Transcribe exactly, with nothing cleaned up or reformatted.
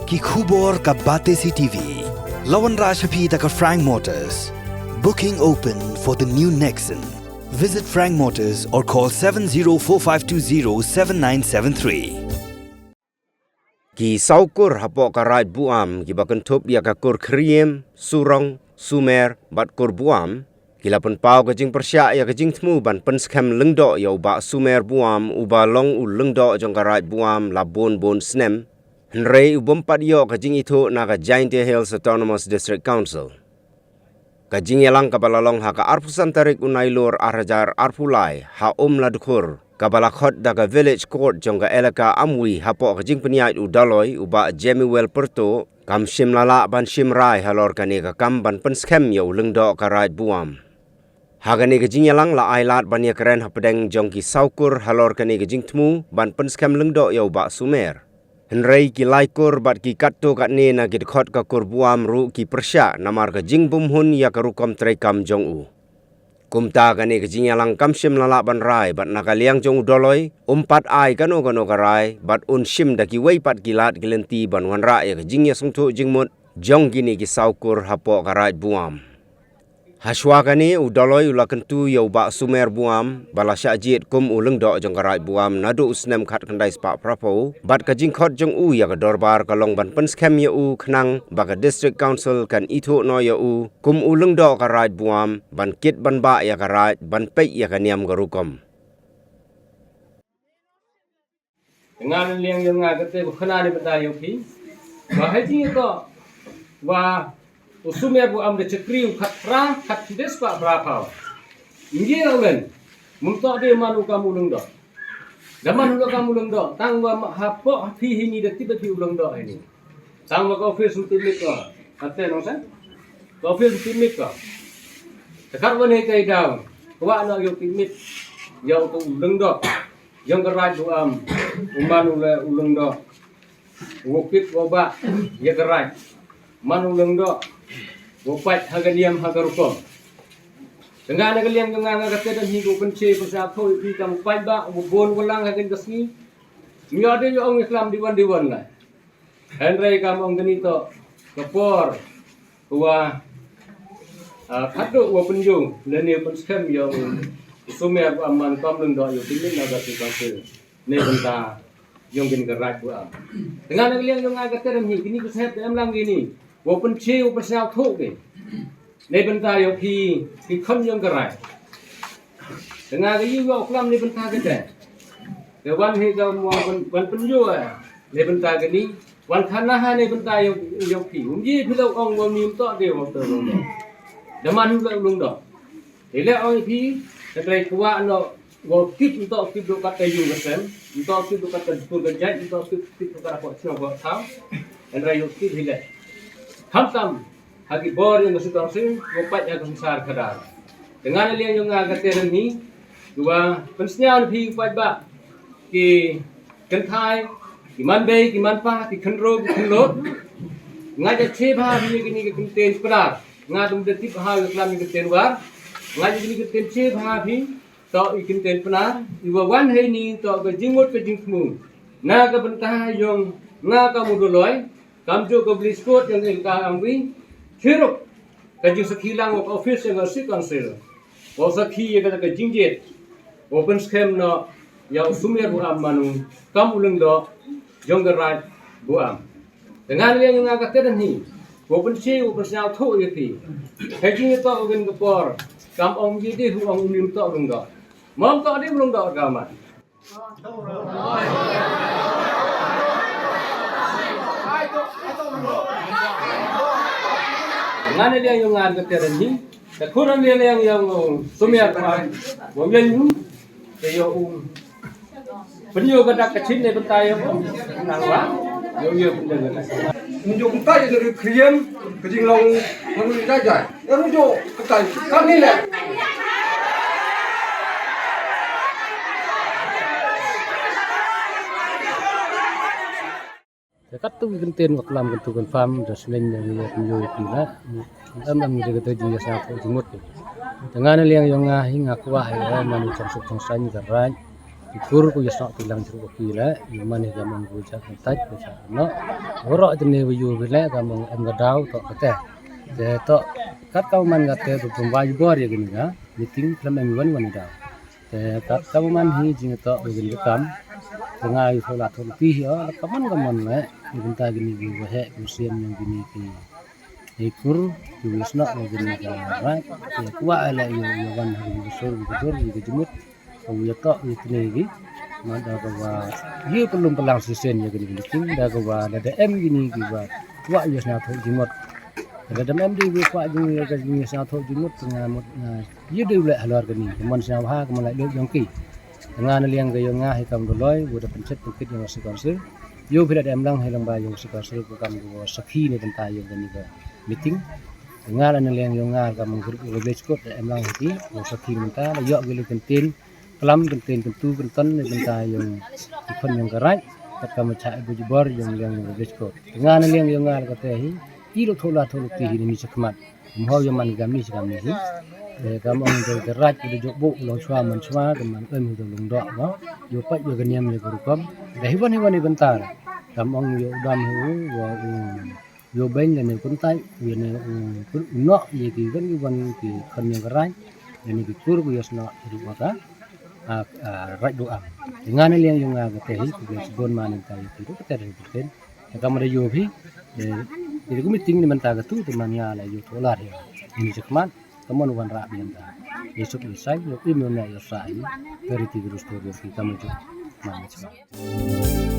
Ki khubor ka Batesi T V. La wanrah sha phi da ka Frank Motors. Booking open for the new Nexon. Visit Frank Motors or call seven zero four five two zero seven nine seven three. Ki saw kur hapoh ka Raid Buam kiba kynthup ïa ka kur Khriem, Surong, Sumer bad kur Buam ki la pynpaw ka jingpyrshah ïa ka jingthmu ban pynskhem lyngdoh ïa u Bah Sumer Buam uba long u lyngdoh jong ka Raid Buam la bun bun snem. Hynrei u bym pat ïoh ka jingithuh na ka Jaintia Hills Autonomous District Council. Ka jingïalang kaba la long ha ka arphew san tarik u Nailur ar hajar arphew lai ha Umladkhur, kaba la khot da ka Village Court jong ka elaka Amwi hapoh ka jingpynïaid u Doloi u Bah Jemuel Pyrtuh, kam shym la lah ban shim rai halor kane ka kam ban pynskhem ïa u lyngdoh ka Raid Buam. Ha kane ka jingïalang la ai lad ban ïakren hapdeng jong ki saw kur halor kane ka jingthmu ban pynskhem lyngdoh ïa u Bah Sumer. Hynrei ki lai kur bad ki katto katne na ki dkhot ka kur Buam ruh ki pyrshah namar ka jingbymhun ïa ka rukom treikam jong u. Kumta kane ka jingïalang kam shym la lah ban rai bad na ka liang jong u Doloi um pat ai kano kano ka rai bad un shim da kiwei pat ki lad ki lynti ban wanrah ïa ka jingïasngewthuh jingmut jong kine ki saw kur hapoh ka Raid Buam. Hashwa kane u Doloi u la kyntu ïa u Bah Sumer Buam ba la shah jied kum u lyngdoh jong ka Raid Buam naduh u snem khatkhyndai spah phraphew bad ka jingkhot jong u ïa ka dorbar ka long ban pynskhem ïa u khnang ba ka District Council kan ithuh noh ïa u kum u lyngdoh ka Raid Buam ban kit ban bah ïa ka Raid ban peit ïa ka niam ka rukom. Nga na liang ïa nga kata ba khana ne bynta ïa phi. Ba ha jingïatoh ba u Sumer Buam da shakri u khatphra khatshides spah phraphew. Ngi ra men. Mynta de man u kam u lyngdoh. Da man u kam u lyngdoh. Tang ba hapoh phi hini da tip ba phi u lyngdoh hini. Tang ba ka office u tip mit ko. Kata nong sa. Ka office u tip mit ko. Takat wan hei tai daw. Kwah na ïa u tip mit. Ïa u lyngdoh. Jong ka Raid Buam, u man u la u lyngdoh. Wa kit wa bah ïa ka Raid. Man u lyngdoh. Wa pait ha ka niam ha ka rukom. Tengah na ka liang jong nga nga kata da hi ko pynche pynsa tho i pi kam pait bah wa bun wa lang ha ka sngi. Ïa de ïa ong i klam di wan di wan la. Hynrei kam ong kani to ka por ka wa, ah, khadduh wa pynjung lane pynskhem ïa u Sumer Buam man kam lyngdoh ïa u tip mit na ka District Council ne bynta ïa kani ka Raid Buam. Tengah na ka liang ïa nga ka terem hi kini ka sahep ka em lang kini wa pynche wa pynsñiaw thuh ki ne bynta ïa ki ki khon ïa ka Raid. Tengah ka ïa wa u klam ne bynta ka te. Te wan hi ka mo wan pynjung ne bynta kini. Wan khana ha ne bynta ïa, ïa phi. Um ji phi lo ong wa mi um to de wa to lo. Da man hu lo lung do. Ile ong phi, te trai kwah no wa kip um to kip do kat te yu ka sem. Um to kip do kat te pur ka jai, um to kip kip do kat ko chno ko tham. En rai yu kip hile. Tham tam ha ki bor ïa ka sutang sing, wa pait ïa ka sangsar khadar. Tengah na liang ïa nga ka terem hi, wa pynsñiaw phi pait ba ki kynthai, ki man bei, ki man pa, ki khynro, ki khynlot. Nga ja che bha phi kini ki kyntien Pnar. Nga dum da tip bha ïa klam ki kyntien War. Nga ja kini ki kyntien che bha phi to i kyntien Pnar. I wa wan hei ni to ka jingmut ka jingthmu. Na ka bynta ïong nga ka mu doloi. Kam ju ka blis kot ïong ka am wi. Chirup ka jingsakhi lang wa ka office ïong ka District Council. Wa sakhi ïa ka jingjied. Wa pynskhem no ïa u Sumer Buam manu kam u lyngdoh ïong ka Raid Buam. Tengah liang nga ka terem hi. Wa pynche wa pynsñiaw thuh ïa phi. Ka jingïatoh wa ka por. Kam ong ji di hu ong u nim to lyngdoh. Mom to di lyngdoh ka man. Nga ne liang ïong nga ka terem ni. Te khur ne liang ïong Sumer Buam. Wa ïong yu. Te ïong u. Pynïoh ka dak ka chin ne bynta ïong u. Nang wa. Ïong yu pynïoh ka dak. Njuk kumta ïa ri khriem ka jinglong ngan ri jai jai. Ïa rujuk kumta ïa kane leh. Te katto ki kyntien wa klam katto confirm da sneng da ngi ïa pynïoh ïa phi la. Em em ngi da kata jingïasñiaw thuh jingmut. Te nga ne liang ïong nga hi nga kwah ïa manu chong suk chong saiñ ka Raid. Kur ku ïa snoh ti lang jru ki le, ïa man hi ka mong ku ja kan tat ku ja no. Woro jene wa yu bi le ka mong em ka daw to kate. Te to kat ka man kate tu pun wa yu bor ïa kini ka meeting klam em wan wan daw. Te kat ka man hi jing to wa jin ka kam. Te nga yu thola thol ti hi o ka man ka man le. Yu bynta kini ki wa he ku siam yang kini ki. Ei kur, yu ïa snoh ïa kini ka raj, ïa kwah ïa la ïa ïa wan ha ïa ka sur ïa ka dur ïa ka jumut, ka ïa toh ïa kine ki. Ma da ka wa ïa pynlum pynlang shisien ïa kini ki meeting, da ka wa da da em kini ki wa kwah ïa snoh thoh jingmut. Da da em di ki kwah jing ïa ka jing ïa snoh thoh jingmut, nga mut nga ïa dei u leh halor kini, ka mon snoh ha, ka mon leh dei jong ki. Nga na liang ka ïa nga hi kam doloi, wa da pynchet pynkit ïa nga si council. Ïa phi la da em lang hi lang ba ïa nga si council, ka kam ka wa sakhi ne bynta ïa kani ka meeting. Nga la na liang ïa nga ka mong group village court da em lang hi ki, wa sakhi ne bynta, la ïoh ki lu kyntin, klam kyntin, kyntu, kynton ne bynta ïa ki khon ïa ka raj, kat ka ma cha ibu jibor ïa liang ïa village court. Nga na liang ïa nga la ka te hi, i lu thola thola ti hi ni chakhmat. Mho ïa man kam ni kam ni hi. Te kam ong de de raj de jok bu long chwa man chwa de man em de long dok no. Ïa pat ïa ka niam ïa ka rukom. De hi wan hi wan hi bynta. Kam ong ïa u dam hi u wa u ïa beng ne kun tai ïa ne u kun nok ïa ki wan ïa wan ki kan ïa ka raj. Ïa ne ki kur ku ïa snoh ïa ruwa ka. A, a, raj du am. Nga ne liang ïa nga ka te hi ku ïa sibon man ta ïa ki ru ka te ri ka te. Ka ma da ïoh hi, eh, ïa ka meeting ni mynta ka tu, te man nga la ïoh thola hi. Ini chakhmat, ka mon wan rah mynta. Ïa suk ïa sai, ïa im ïa na ïa sa hi, ka riti ka restore ïa ki ka ma ju. Man chakhmat.